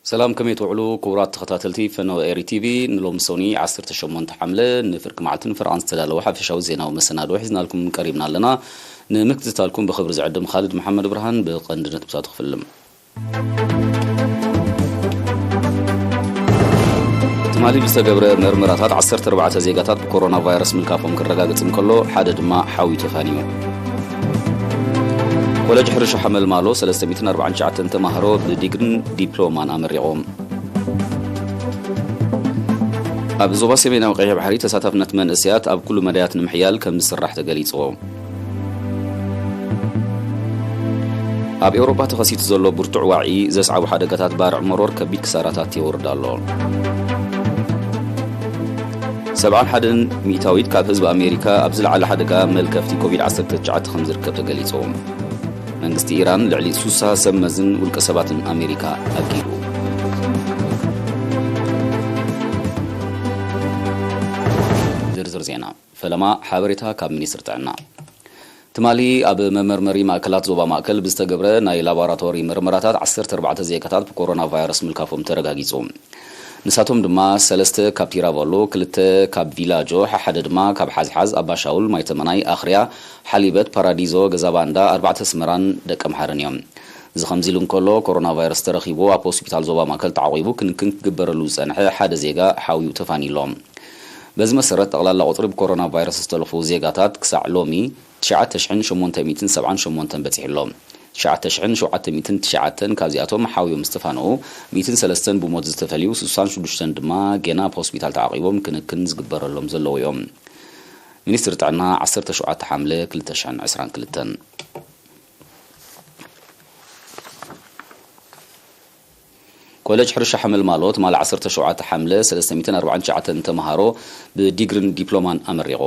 ሰላም፣ ከመይ ትውዕሉ ክቡራት ተኸታተልቲ ፈነወ ኤሪ ቲቪ? ንሎሚ ሰኑይ ዓሰርተ ሸሞንተ ሓምለ ንፍርቂ መዓልቲ ንፍርቓን ዝተዳለወ ሓፈሻዊ ዜናዊ መሰናድኦ ሒዝናልኩም ቀሪብና ኣለና። ንምክትታልኩም ብኽብሪ ዝዕድም ኻልድ መሓመድ ብርሃን። ብቐንዲ ነጥብታቱ ክፍልም። ትማሊ ብዝተገብረ መርመራታት ዓሰርተ ኣርባዕተ ዜጋታት ብኮሮና ቫይረስ ምልካፎም ክረጋገጽ እንከሎ፣ ሓደ ድማ ሓዊ ተፋንዩ። ኮለጅ ሕርሻ ሓመልማሎ ሰለስተ ሚእትን ኣርባዓን ትሽዓተን ተማሃሮ ብዲግሪን ዲፕሎማን ኣመሪቖም። ኣብ ዞባ ሰሜናዊ ቀይሕ ባሕሪ ተሳታፍነት መንእሰያት ኣብ ኩሉ መዳያት ንምሕያል ከም ዝስራሕ ተገሊጹ። ኣብ ኤውሮጳ ተኸሲቱ ዘሎ ብርቱዕ ዋዒ ዘስዓቡ ሓደጋታት ባርዕ መሮር ከቢድ ክሳራታት የውርድ ኣሎ። ሰብዓን ሓደን ሚእታዊት ካብ ህዝቢ ኣሜሪካ ኣብ ዝለዓለ ሓደጋ መልከፍቲ ኮቪድ ዓሰርተ ትሽዓተ ከም ዝርከብ ተገሊጹ። መንግስቲ ኢራን ልዕሊ ሱሳ ሰብ መዝን ውልቀ ሰባትን ኣሜሪካ ኣጊዱ። ዝርዝር ዜና። ፈለማ ሓበሬታ ካብ ሚኒስትሪ ጥዕና። ትማሊ ኣብ መመርመሪ ማእከላት ዞባ ማእከል ብዝተገብረ ናይ ላቦራቶሪ መርመራታት ዓሰርተ ኣርባዕተ ዜጋታት ብኮሮና ቫይረስ ምልካፎም ተረጋጊጹ። ንሳቶም ድማ ሰለስተ ካብ ቲራቫሎ፣ ክልተ ካብ ቪላጆ፣ ሓደ ድማ ካብ ሓዝሓዝ፣ ኣባሻውል፣ ማይተመናይ፣ ኣኽርያ፣ ሓሊበት፣ ፓራዲዞ፣ ገዛ ባንዳ፣ ኣርባዕተ ኣስመራን ደቀምሓረን እዮም። እዚ ከምዚ ኢሉ እንከሎ፣ ኮሮና ቫይረስ ተረኺቡ ኣብ ሆስፒታል ዞባ ማእከል ተዓቒቡ ክንክን ክግበረሉ ዝጸንሐ ሓደ ዜጋ ሓውዩ ተፋንዩ ኣሎ። በዚ መሰረት፣ ጠቕላላ ቁጽሪ ብኮሮና ቫይረስ ዝተለኽፉ ዜጋታት ክሳዕ ሎሚ ትሽዓተ ሽሕን ሸሞንተ ሚእትን ሰብዓን ሸሞንተን በጺሑ ኣሎ። ትሽዓተ ሽሕን ሸውዓተ ሚእትን ትሽዓተን ካብዚኣቶም ሓውዮም ዝተፋንኡ፣ ሚእትን ሰለስተን ብሞት ዝተፈልዩ፣ ስሳን ሽዱሽተን ድማ ገና ኣብ ሆስፒታል ተዓቒቦም ክንክን ዝግበረሎም ዘለዉ እዮም። ሚኒስትሪ ጥዕና፣ ዓሰርተ ሸውዓተ ሓምለ ክልተ ሽሕን ዕስራን ክልተን። ኮለጅ ሕርሻ ሓመልማሎ ትማሊ ዓሰርተ ሸውዓተ ሓምለ ሰለስተ ሚእትን ኣርባዓን ትሽዓተን ተምሃሮ ብዲግሪን ዲፕሎማን ኣመሪቑ።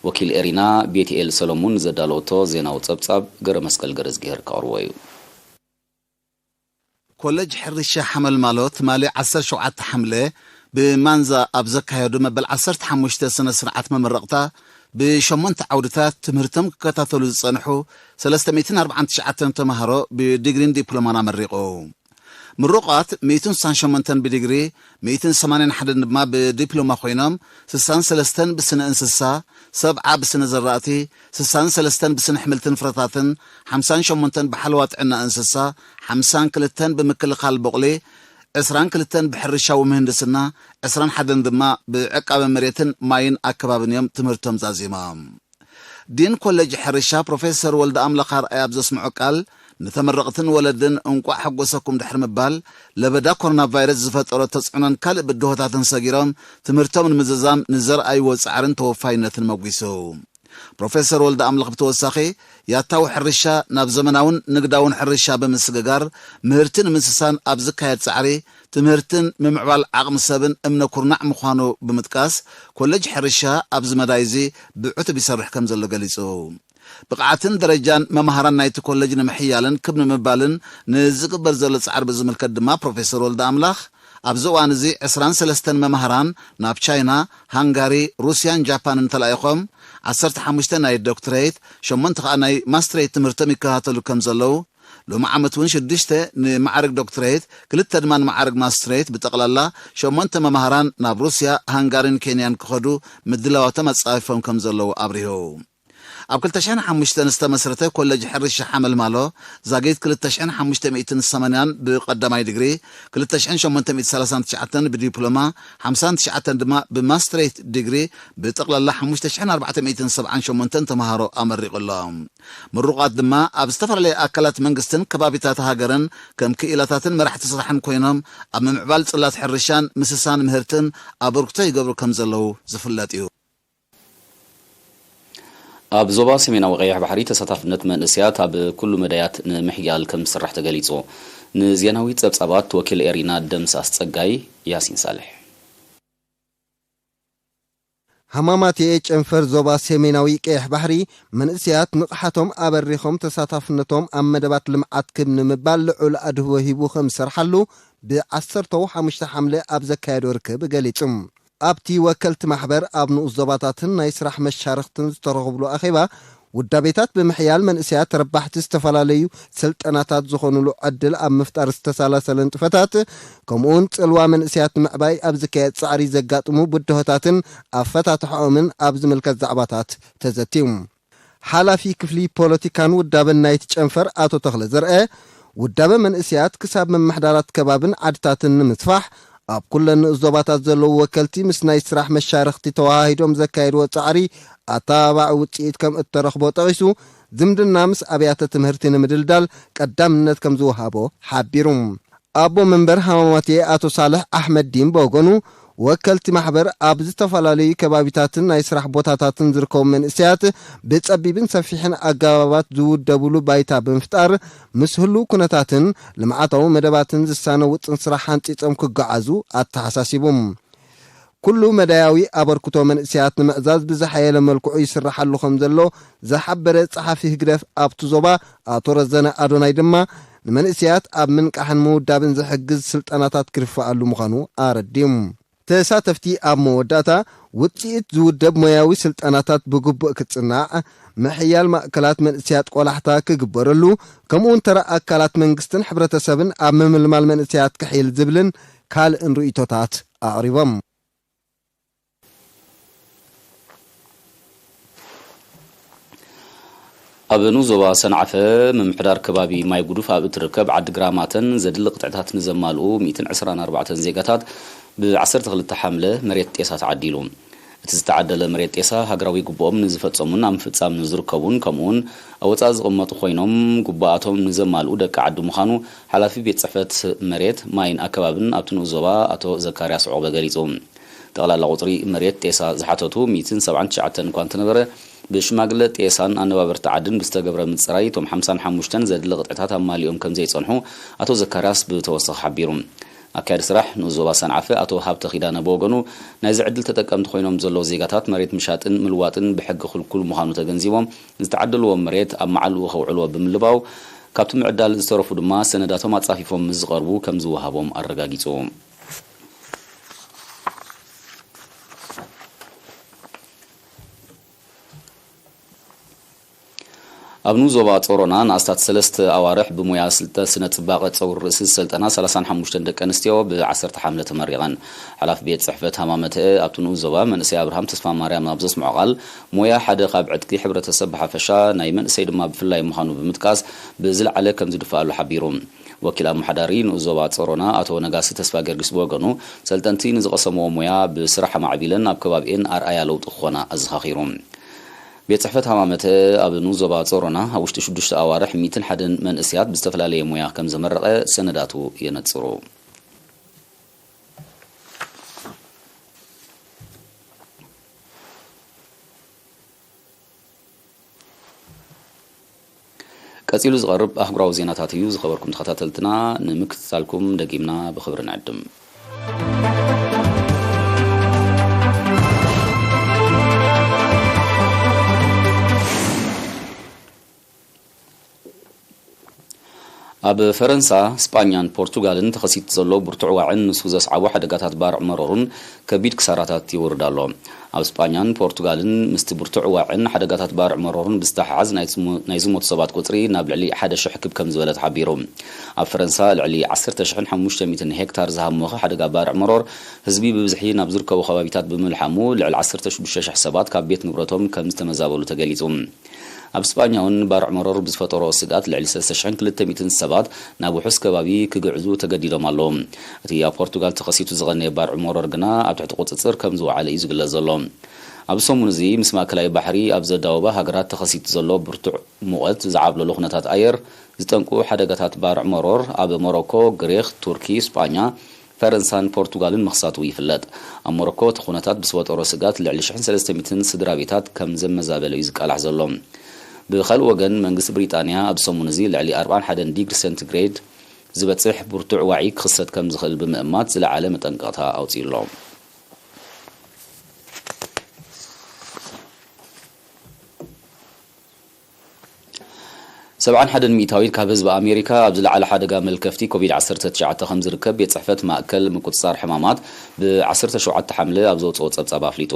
ወኪል ኤሪና ቤትኤል ሰሎሙን ዘዳለወቶ ዜናዊ ጸብጻብ ገረ መስቀል ገረዝግሄር ከቕርቦ እዩ። ኮለጅ ሕርሻ ሓመልማሎ ትማሊ ዓሰርተ ሸውዓተ ሓምለ ብማንዛ ኣብ ዘካየዱ መበል ዓሰርተ ሓሙሽተ ስነ ስርዓት መመረቕታ ብሸሞንተ ዓውድታት ትምህርቶም ክከታተሉ ዝጸንሑ ሰለስተ ሚእትን ኣርባዓን ትሽዓተን ተምሃሮ ብዲግሪን ዲፕሎማን ኣመሪቑ። ምሩቓት ሚእትን ስሳን ሸሞንተን ብዲግሪ፣ ሚእትን ሰማንያን ሓደን ድማ ብዲፕሎማ ኮይኖም፣ ስሳን ሰለስተን ብስነ እንስሳ፣ ሰብዓ ብስነ ዘራእቲ፣ ስሳን ሰለስተን ብስነ ኣሕምልትን ፍረታትን፣ ሓምሳን ሸሞንተን ብሓለዋ ጥዕና እንስሳ፣ ሓምሳን ክልተን ብምክልኻል ቦቕሊ፣ ዕስራን ክልተን ብሕርሻዊ ምህንድስና፣ ዕስራን ሓደን ድማ ብዕቃበ መሬትን ማይን ኣከባብን እዮም ትምህርቶም ዛዚሞም። ዲን ኮሌጅ ሕርሻ ፕሮፌሰር ወልደ ኣምላኽ ኣርኣያ ኣብ ዘስምዖ ቃል፣ ንተመረቕትን ወለድን እንቋዕ ሓጎሰኩም ድሕሪ ምባል፣ ለበዳ ኮሮና ቫይረስ ዝፈጠሮ ተጽዕኖን ካልእ ብድሆታትን ሰጊሮም ትምህርቶም ንምዝዛም ንዘርኣይዎ ጻዕርን ተወፋይነትን መጒሱ። ፕሮፌሰር ወልደ ኣምላኽ ብተወሳኺ፣ ያታዊ ሕርሻ ናብ ዘመናውን ንግዳውን ሕርሻ ብምስግጋር ምህርቲ ንምስሳን ኣብ ዝካየድ ጻዕሪ ትምህርትን ምምዕባል ዓቕሚ ሰብን እምነ ኩርናዕ ምዃኑ ብምጥቃስ፣ ኮሌጅ ሕርሻ ኣብዚ መዳይ እዚ ብዕቱብ ይሰርሕ ከም ዘሎ ገሊጹ። ብቕዓትን ደረጃን መምሃራን ናይቲ ኮሌጅ ንምሕያልን ክብ ንምባልን ንዝግበር ዘሎ ጻዕሪ ብዝምልከት ድማ ፕሮፌሰር ወልደ ኣምላኽ፣ ኣብዚ እዋን እዚ ዕስራን ሰለስተን መምሃራን ናብ ቻይና፣ ሃንጋሪ፣ ሩስያን ጃፓንን ተላኢኾም፣ ዓሰርተ ሓሙሽተ ናይ ዶክትሬት፣ ሸሞንተ ከኣ ናይ ማስትሬት ትምህርቶም ይከታተሉ ከም ዘለዉ፣ ሎሚ ዓመት እውን ሽዱሽተ ንማዕርግ ዶክትሬት፣ ክልተ ድማ ንማዕርግ ማስትሬት፣ ብጠቕላላ ሸሞንተ መምሃራን ናብ ሩስያ፣ ሃንጋሪን ኬንያን ክኸዱ ምድላዋቶም ኣጻፊፎም ከም ዘለዉ ኣብሪሁ። ኣብ ክልተ ሽሕን ሓሙሽተን ዝተመስረተ ኮሌጅ ሕርሻ ሓመልማሎ፣ ዛጊት ክልተ ሽሕን ሓሙሽተ ሚእትን ሰማንያን ብቐዳማይ ዲግሪ፣ ክልተ ሽሕን ሸሞንተ ሚእትን ሰላሳን ትሽዓተን ብዲፕሎማ፣ ሓምሳን ትሽዓተን ድማ ብማስትሬት ዲግሪ፣ ብጠቕላላ ሓሙሽተ ሽሕን ኣርባዕተ ሚእትን ሰብዓን ሸሞንተን ተምሃሮ ኣመሪቑ ኣሎ። ምሩቓት ድማ ኣብ ዝተፈላለየ ኣካላት መንግስትን ከባቢታት ሃገርን ከም ክኢላታትን መራሕቲ ስራሕን ኮይኖም ኣብ ምምዕባል ጽላት ሕርሻን ምስሳን ምህርትን ኣበርክቶ ይገብሩ ከም ዘለዉ ዝፍለጥ እዩ። ኣብ ዞባ ሰሜናዊ ቀይሕ ባሕሪ ተሳታፍነት መንእሰያት ኣብ ኩሉ መዳያት ንምሕያል ከም ዝስራሕ ተገሊጹ። ንዜናዊ ጸብጻባት ወኪል ኤሪና ደምሳስ ጸጋይ፣ ያሲን ሳልሕ። ሃማማትኤ ጨንፈር ዞባ ሰሜናዊ ቀይሕ ባሕሪ፣ መንእሰያት ንቕሓቶም ኣበሪኾም ተሳታፍነቶም ኣብ መደባት ልምዓት ክብ ንምባል ልዑል ኣድህቦ ሂቡ ከም ዝሰርሓሉ ብዓሰርተ ሓሙሽተ ሓምለ ኣብ ዘካየዶ ርክብ ገሊጹ። ኣብቲ ወከልቲ ማሕበር ኣብ ንኡስ ዞባታትን ናይ ስራሕ መሻርኽትን ዝተረኽብሉ ኣኼባ፣ ውዳቤታት ብምሕያል መንእሰያት ረባሕቲ ዝተፈላለዩ ስልጠናታት ዝኾኑሉ ዕድል ኣብ ምፍጣር ዝተሳላሰለ ንጥፈታት፣ ከምኡውን ጽልዋ መንእሰያት ንምዕባይ ኣብ ዝካየድ ጻዕሪ ዘጋጥሙ ብድሆታትን ኣፈታትሖኦምን ኣብ ዝምልከት ዛዕባታት ተዘትዩ። ሓላፊ ክፍሊ ፖለቲካን ውዳበን ናይቲ ጨንፈር ኣቶ ተኽለ ዘርአ፣ ውዳበ መንእሰያት ክሳብ ምምሕዳራት ከባብን ዓድታትን ንምስፋሕ ኣብ ኩለን ንኡስ ዞባታት ዘለዉ ወከልቲ ምስ ናይ ስራሕ መሻርኽቲ ተወሃሂዶም ዘካየድዎ ጻዕሪ ኣተባባዒ ውጽኢት ከም እተረኽቦ ጠቒሱ፣ ዝምድና ምስ ኣብያተ ትምህርቲ ንምድልዳል ቀዳምነት ከም ዝወሃቦ ሓቢሩ። ኣቦ መንበር ሃማማቴ ኣቶ ሳልሕ ኣሕመድ ዲን ብወገኑ፣ ወከልቲ ማሕበር ኣብ ዝተፈላለዩ ከባቢታትን ናይ ስራሕ ቦታታትን ዝርከቡ መንእሰያት ብጸቢብን ሰፊሕን ኣገባባት ዝውደብሉ ባይታ ብምፍጣር፣ ምስ ህሉው ኩነታትን ልምዓታዊ መደባትን ዝሳነ ውጥን ስራሕ ሓንጺጾም ክገዓዙ ኣተሓሳሲቡ። ኩሉ መዳያዊ ኣበርክቶ መንእሰያት ንምዕዛዝ ብዝሓየለ መልክዑ ይስራሓሉ ከም ዘሎ ዝሓበረ ጸሓፊ ህግደፍ ኣብቲ ዞባ ኣቶ ረዘነ ኣዶናይ ድማ፣ ንመንእሰያት ኣብ ምንቃሕን ምውዳብን ዝሕግዝ ስልጠናታት ክርፈኣሉ ምዃኑ ኣረዲኡ። ተሳተፍቲ ኣብ መወዳእታ፣ ውጽኢት ዝውደብ ሞያዊ ስልጠናታት ብግቡእ ክጽናዕ፣ ምሕያል ማእከላት መንእሰያት ቆላሕታ ክግበረሉ፣ ከምኡውን ተራ ኣካላት መንግስትን ሕብረተሰብን ኣብ ምምልማል መንእሰያት ክሕይል ዝብልን ካልእን ርእይቶታት ኣቕሪቦም። ኣብ ንኡስ ዞባ ሰንዓፈ ምምሕዳር ከባቢ ማይ ጉዱፍ ኣብ እትርከብ ዓዲ ግራማተን ዘድሊ ቅጥዕታት ንዘማልኡ ሚእትን ዕስራን ኣርባዕተን ዜጋታት ብ ዓሰርተ ክልተ ሓምለ መሬት ጤሳ ተዓዲሉ። እቲ ዝተዓደለ መሬት ጤሳ ሃገራዊ ግቡኦም ንዝፈጸሙን ኣብ ምፍጻም ንዝርከቡን ከምኡውን ኣብ ወጻኢ ዝቕመጡ ኮይኖም ግቡኣቶም ንዘማልኡ ደቂ ዓዲ ምዃኑ ሓላፊ ቤት ጽሕፈት መሬት ማይን ኣከባብን ኣብቲ ንኡስ ዞባ ኣቶ ዘካርያስ ዑቕበ ገሊጹ። ጠቕላላ ቁጽሪ መሬት ጤሳ ዝሓተቱ ሚእትን ሰብዓን ትሽዓተን እኳ እንተነበረ፣ ብሽማግለ ጤሳን ኣነባበርቲ ዓድን ብዝተገብረ ምጽራይ እቶም ሓምሳን ሓሙሽተን ዘድሊ ቅጥዕታት ኣማሊኦም ከም ዘይጸንሑ ኣቶ ዘካርያስ ብተወሳኺ ሓቢሩ። ኣካያዲ ስራሕ ንኡስ ዞባ ሰንዓፈ ኣቶ ሃብተ ኪዳነ ብወገኑ፣ ናይዚ ዕድል ተጠቀምቲ ኮይኖም ዘለዉ ዜጋታት መሬት ምሻጥን ምልዋጥን ብሕጊ ክልኩል ምዃኑ ተገንዚቦም፣ ዝተዓደልዎ መሬት ኣብ መዓልኡ ከውዕልዎ ብምልባው፣ ካብቲ ምዕዳል ዝተረፉ ድማ ሰነዳቶም ኣጻፊፎም ምስ ዝቐርቡ ከም ዝወሃቦም ኣረጋጊጹ። ኣብ ንኡስ ዞባ ጾሮና ንኣስታት ሰለስተ ኣዋርሕ ብሞያ ስልጠ-፣ ስነ ጽባቐ ጸጉሪ ርእሲ ዝሰልጠና ሰላሳን ሓሙሽተን ደቂ ኣንስትዮ ብ ዓሰርተ ሓምለ ተመሪቐን። ሓላፊ ቤት ጽሕፈት ሃማመተአ ኣብቲ ንኡስ ዞባ መንእሰይ ኣብርሃም ተስፋ ማርያም ኣብ ዘስምዖ ቃል፣ ሞያ ሓደ ካብ ዕጥቂ ሕብረተሰብ ብሓፈሻ ናይ መንእሰይ ድማ ብፍላይ ምዃኑ ብምጥቃስ፣ ብዝለዓለ ከም ዝድፍኣሉ ሓቢሩ። ወኪል ኣመሓዳሪ ንኡስ ዞባ ጾሮና ኣቶ ነጋሲ ተስፋ ጊዮርጊስ ብወገኑ፣ ሰልጠንቲ ንዝቐሰምዎ ሞያ ብስራሕ ኣማዕቢለን ኣብ ከባቢኤን ኣርኣያ ለውጢ ክኾና ኣዘኻኺሩ። ቤት ጽሕፈት ሃማመተ ኣብ ንኡስ ዞባ ጾሮና ኣብ ውሽጢ ሽዱሽተ ኣዋርሕ ሚእትን ሓደን መንእሰያት ብዝተፈላለየ ሞያ ከም ዘመረቐ ሰነዳቱ የነጽሩ። ቀጺሉ ዝቐርብ ኣህጉራዊ ዜናታት እዩ። ዝኸበርኩም ተኸታተልትና፣ ንምክትታልኩም ደጊምና ብኽብሪ ንዕድም። ኣብ ፈረንሳ፣ ስጳኛን ፖርቱጋልን ተኸሲቱ ዘሎ ብርቱዕ ዋዕን ንሱ ዘስዓቦ ሓደጋታት ባርዕ መሮርን ከቢድ ክሳራታት ይወርድ ኣሎ። ኣብ ስጳኛን ፖርቱጋልን ምስቲ ብርቱዕ ዋዕን ሓደጋታት ባርዕ መሮርን ብዝተሓሓዝ ናይ ዝሞ-፣ ናይ ዝሞቱ ሰባት ቁጽሪ ናብ ልዕሊ ሓደ ሽሕ ክብ ከም ዝበለ ተሓቢሩ። ኣብ ፈረንሳ ልዕሊ ዓሰርተ ሽሕን ሓሙሽተ ሚእትን ሄክታር ዝሃሞኸ ሓደጋ ባርዕ መሮር ህዝቢ ብብዝሒ ናብ ዝርከቡ ከባቢታት ብምልሓሙ ልዕሊ ዓሰርተ ሽዱሽተ ሽሕ ሰባት ካብ ቤት ንብረቶም ከም ዝተመዛበሉ ተገሊጹ። ኣብ ስጳኛ እውን ባርዕ መሮር ብዝፈጠሮ ስግኣት ልዕሊ ሰለስተ ሽሕን ክልተ ሚእትን ሰባት ናብ ውሑስ ከባቢ ክግዕዙ ተገዲዶም ኣለዉ። እቲ ኣብ ፖርቱጋል ተኸሲቱ ዝቐነየ ባርዕ መሮር ግና ኣብ ትሕቲ ቁጽጽር ከም ዝወዓለ እዩ ዝግለጽ ዘሎ። ኣብ ሰሙን እዚ ምስ ማእከላይ ባሕሪ ኣብ ዘዳወባ ሃገራት ተኸሲቱ ዘሎ ብርቱዕ ሙቐት ዝዓብለሎ ኩነታት ኣየር ዝጠንቁ ሓደጋታት ባርዕ መሮር ኣብ ሞሮኮ፣ ግሪኽ፣ ቱርኪ፣ ስጳኛ፣ ፈረንሳን ፖርቱጋልን ምኽሳቱ ይፍለጥ። ኣብ ሞሮኮ እቲ ኩነታት ብዝፈጠሮ ስግኣት ልዕሊ ሽሕን ሰለስተ ሚእትን ስድራ ቤታት ከም ዘመዛበለ እዩ ዝቃላሕ ዘሎ። ብኻልእ ወገን መንግስቲ ብሪጣንያ ኣብ ሰሙን እዚ ልዕሊ ኣርባዓን ሓደን ዲግሪ ሴንቲግሬድ ዝበጽሕ ብርቱዕ ዋዒ ክኽሰት ከም ዝኽእል ብምእማት ዝለዓለ መጠንቀቕታ ኣውጺኡ ኣሎ። ሰብዓን ሓደን ሚእታዊት ካብ ህዝቢ ኣሜሪካ ኣብ ዝለዓለ ሓደጋ መልከፍቲ ኮቪድ ዓሰርተ ትሽዓተ ከም ዝርከብ ቤት ጽሕፈት ማእከል ምቁጽጻር ሕማማት ብ ዓሰርተ ሸውዓተ ሓምለ ኣብ ዘውጽኦ ጸብጻብ ኣፍሊጡ።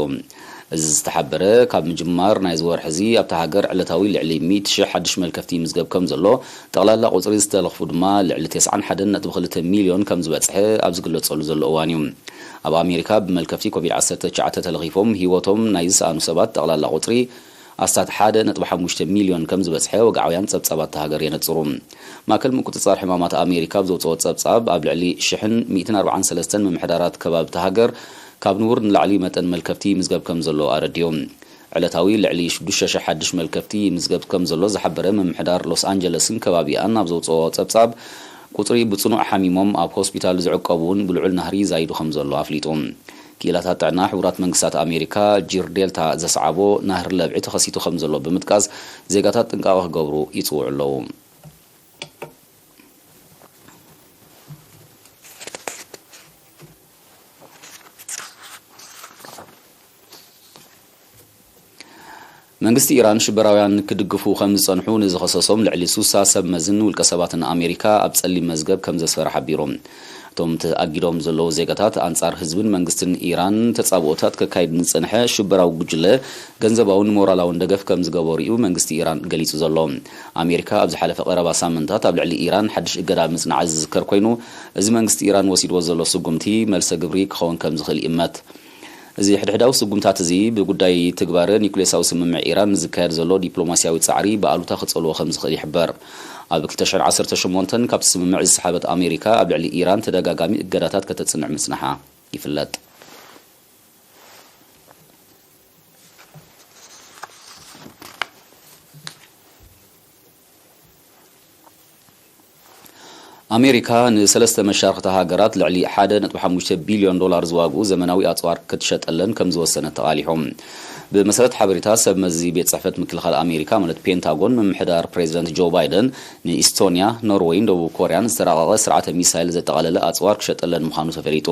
እዚ ዝተሓበረ ካብ ምጅማር ናይዚ ወርሒ እዚ ኣብታ ሃገር ዕለታዊ ልዕሊ ሚእቲ ሽሕ ሓድሽ መልከፍቲ ይምዝገብ ከም ዘሎ፣ ጠቕላላ ቁጽሪ ዝተለኽፉ ድማ ልዕሊ ተስዓን ሓደን ነጥቢ ክልተ ሚልዮን ከም ዝበጽሐ ኣብ ዝግለጸሉ ዘሎ እዋን እዩ። ኣብ ኣሜሪካ ብመልከፍቲ ኮቪድ ዓሰርተ ትሽዓተ ተለኺፎም ህይወቶም ናይ ዝሰኣኑ ሰባት ጠቕላላ ቁጽሪ ኣስታት ሓደ ነጥቢ ሓሙሽተ ሚልዮን ከም ዝበጽሐ ወግዓውያን ጸብጻባት እታ ሃገር የነጽሩ። ማእከል ምቁጽጻር ሕማማት ኣሜሪካ ኣብ ዘውጽኦ ጸብጻብ፣ ኣብ ልዕሊ ሽሕን ሚእትን ኣርባዓን ሰለስተን ምምሕዳራት ከባቢ እታ ሃገር ካብ ንቡር ንላዕሊ መጠን መልከፍቲ ይምዝገብ ከም ዘሎ ኣረዲኡ። ዕለታዊ ልዕሊ ሽዱሽተ ሽሕ ሓድሽ መልከፍቲ ይምዝገብ ከም ዘሎ ዝሓበረ ምምሕዳር ሎስ ኣንጀለስን ከባቢኣን ኣብ ዘውጽኦ ጸብጻብ፣ ቁጽሪ ብጽኑዕ ሓሚሞም ኣብ ሆስፒታል ዝዕቀቡ እውን ብልዑል ናህሪ ይዛይዱ ከም ዘሎ ኣፍሊጡ። ክኢላታት ጥዕና ሕቡራት መንግስታት ኣሜሪካ፣ ጂር ዴልታ ዘስዓቦ ናህሪ ለብዒ ተኸሲቱ ከም ዘሎ ብምጥቃስ፣ ዜጋታት ጥንቃቐ ክገብሩ ይጽውዑ ኣለዉ። መንግስቲ ኢራን ሽበራውያን ክድግፉ ከም ዝጸንሑ ንዝኸሰሶም ልዕሊ ሱሳ ሰብ መዝን ውልቀ ሰባትን ኣሜሪካ ኣብ ጸሊም መዝገብ ከም ዘስፈረ ሓቢሩ። እቶም ተኣጊዶም ዘለዉ ዜጋታት ኣንጻር ህዝብን መንግስትን ኢራን ተጻብኦታት ከካይድ ንዝጸንሐ ሽበራዊ ጉጅለ ገንዘባውን ሞራላውን ደገፍ ከም ዝገበሩ እዩ መንግስቲ ኢራን ገሊጹ ዘሎ። ኣሜሪካ ኣብ ዝሓለፈ ቀረባ ሳምንታት ኣብ ልዕሊ ኢራን ሓድሽ እገዳ ምጽናዓ ዝዝከር ኮይኑ፣ እዚ መንግስቲ ኢራን ወሲድዎ ዘሎ ስጉምቲ መልሰ ግብሪ ክኸውን ከም ዝኽእል ይእመት። እዚ ሕድሕዳዊ ስጉምታት እዚ ብጉዳይ ትግባረ ኒኩሌሳዊ ስምምዕ ኢራን ዝካየድ ዘሎ ዲፕሎማስያዊ ጻዕሪ ብኣሉታ ክጸልዎ ከም ዝኽእል ይሕበር። ኣብ ክልተ ሽሕን ዓሰርተ ሸሞንተን ካብቲ ስምምዕ ዝሰሓበት ኣሜሪካ ኣብ ልዕሊ ኢራን ተደጋጋሚ እገዳታት ከተጽንዕ ምጽንሓ ይፍለጥ። ኣሜሪካ ንሰለስተ መሻርኽቲ ሃገራት ልዕሊ ሓደ ነጥቢ ሓሙሽተ ቢልዮን ዶላር ዝዋግኡ ዘመናዊ ኣጽዋር ክትሸጠለን ከም ዝወሰነት ተቓሊሑ። ብመሰረት ሓበሬታ ሰብ መዚ ቤት ጽሕፈት ምክልኻል ኣሜሪካ፣ ማለት ፔንታጎን፣ ምምሕዳር ፕሬዚደንት ጆ ባይደን ንኢስቶንያ፣ ኖርዌይን ደቡብ ኮርያን ዝተራቐቐ ስርዓተ ሚሳይል ዘጠቓለለ ኣጽዋር ክሸጠለን ምዃኑ ተፈሊጡ።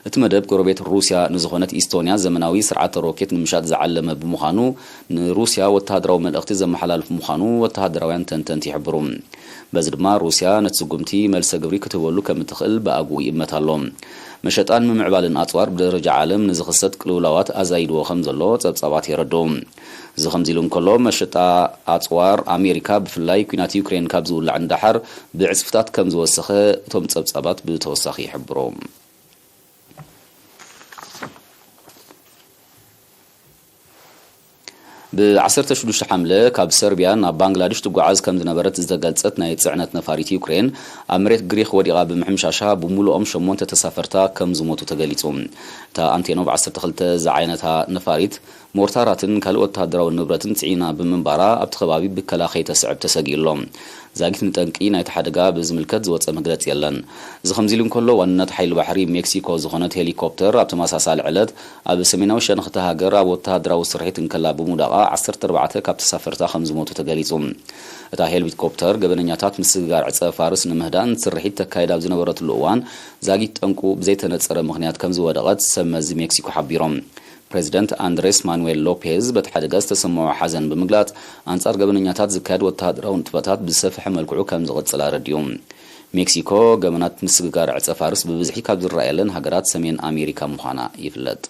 እቲ መደብ፣ ጎረቤት ሩስያ ንዝኾነት ኢስቶንያ ዘመናዊ ስርዓተ ሮኬት ንምሻጥ ዝዓለመ ብምዃኑ፣ ንሩስያ ወተሃደራዊ መልእኽቲ ዘመሓላልፍ ምዃኑ ወተሃደራውያን ተንተንቲ ይሕብሩ። በዚ ድማ ሩስያ ነቲ ስጉምቲ መልሰ ግብሪ ክትህበሉ ከም እትኽእል ብኣግኡ ይእመት ኣሎ። መሸጣን ምምዕባልን ኣጽዋር ብደረጃ ዓለም ንዝኽሰት ቅልውላዋት ኣዛይድዎ ከም ዘሎ ጸብጻባት የረድኡ። እዚ ከምዚ ኢሉ እንከሎ፣ መሸጣ ኣጽዋር ኣሜሪካ ብፍላይ ኲናት ዩክሬን ካብ ዝውላዕ ንደሓር ብዕጽፍታት ከም ዝወሰኸ እቶም ጸብጻባት ብተወሳኺ ይሕብሩ። ብ ዓሰርተ ሽዱሽተ ሓምለ ካብ ሰርቢያ ናብ ባንግላድሽ ትጓዓዝ ከም ዝነበረት ዝተገልጸት ናይ ጽዕነት ነፋሪት ዩክሬን፣ ኣብ መሬት ግሪኽ ወዲቓ ብምሕምሻሻ ብምሉኦም ሸሞንተ ተሳፈርታ ከም ዝሞቱ ተገሊጹ። እታ ኣንቴኖቭ ዓሰርተ ክልተ ዝዓይነታ ነፋሪት፣ ሞርታራትን ካልእ ወተሃደራዊ ንብረትን ጽዒና ብምንባራ፣ ኣብቲ ከባቢ ብከላ ከይተስዕብ ተሰጊኡ ኣሎ። ዛጊት ንጠንቂ ናይቲ ሓደጋ ብዝምልከት ዝወጸ መግለጺ የለን። እዚ ከምዚ ኢሉ እንከሎ፣ ዋንነት ሓይሊ ባሕሪ ሜክሲኮ ዝኾነት ሄሊኮፕተር ኣብ ተመሳሳሊ ዕለት ኣብ ሰሜናዊ ሸነኽ እታ ሃገር ኣብ ወተሃደራዊ ስርሒት እንከላ ብምውዳቓ ዓሰርተ ኣርባዕተ ካብ ተሳፈርታ ከም ዝሞቱ ተገሊጹ። እታ ሄሊኮፕተር ገበነኛታት ምስግጋር ዕጸ ፋርስ ንምህዳን ስርሒት ተካይድ ኣብ ዝነበረትሉ እዋን ዛጊት ጠንቁ ብዘይተነጸረ ምኽንያት ከም ዝወደቐት ሰብ መዚ ሜክሲኮ ሓቢሮም። ፕሬዚደንት ኣንድሬስ ማኑዌል ሎፔዝ በቲ ሓደጋ ዝተሰምዖ ሓዘን ብምግላጽ፣ ኣንጻር ገበነኛታት ዝካየድ ወተሃደራዊ ንጥፈታት ብዝሰፍሐ መልክዑ ከም ዝቕጽል ኣረዲኡ። ሜክሲኮ ገበናት ምስግጋር ዕጸ ፋርስ ብብዝሒ ካብ ዝረኣየለን ሃገራት ሰሜን ኣሜሪካ ምዃና ይፍለጥ።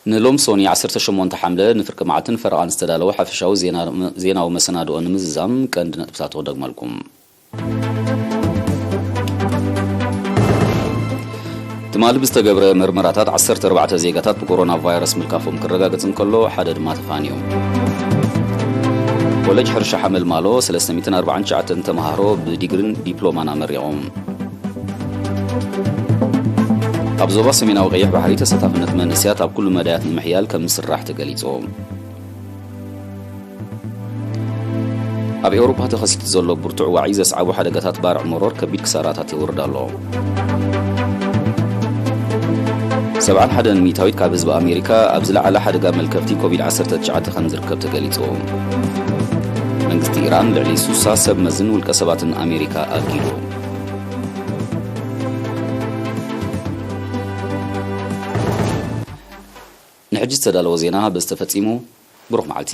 ንሎሚ ሶኒ ዓሰርተ ሸሞንተ ሓምለ ንፍርቂ መዓልትን ፈረቓን ዝተዳለወ ሓፈሻዊ ዜና-፣ ዜናዊ መሰናድኦ ንምዝዛም ቀንዲ ነጥብታቱ ክደግመልኩም። ትማሊ ብዝተገብረ መርመራታት ዓሰርተ ኣርባዕተ ዜጋታት ብኮሮና ቫይረስ ምልካፎም ክረጋገጽ እንከሎ፣ ሓደ ድማ ተፋንዩ። ኮሌጅ ሕርሻ ሓመልማሎ ሰለስተ ሚእትን ኣርባዓን ትሽዓተን ተመሃሮ ብዲግሪን ዲፕሎማን ኣመሪቖም። ኣብ ዞባ ሰሜናዊ ቀይሕ ባሕሪ ተሳታፍነት መንእሰያት ኣብ ኩሉ መዳያት ንምሕያል ከም ዝስራሕ ተገሊጹ። ኣብ ኤውሮፓ ተኸሲቱ ዘሎ ብርቱዕ ዋዒ ዘስዓቦ ሓደጋታት ባርዕ መሮር ከቢድ ክሳራታት የውርድ ኣሎ። ሰብዓን ሓደን ሚእታዊት ካብ ህዝቢ ኣሜሪካ ኣብ ዝለዓለ ሓደጋ መልከፍቲ ኮቪድ ዓሰርተ ትሽዓተ ከም ዝርከብ ተገሊጹ። መንግስቲ ኢራን ልዕሊ ሱሳ ሰብ መዝን ውልቀ ሰባትን ኣሜሪካ ኣጊዱ። ንሕጂ ዝተዳለወ ዜና በዚ ተፈጺሙ። ብሩኽ መዓልቲ።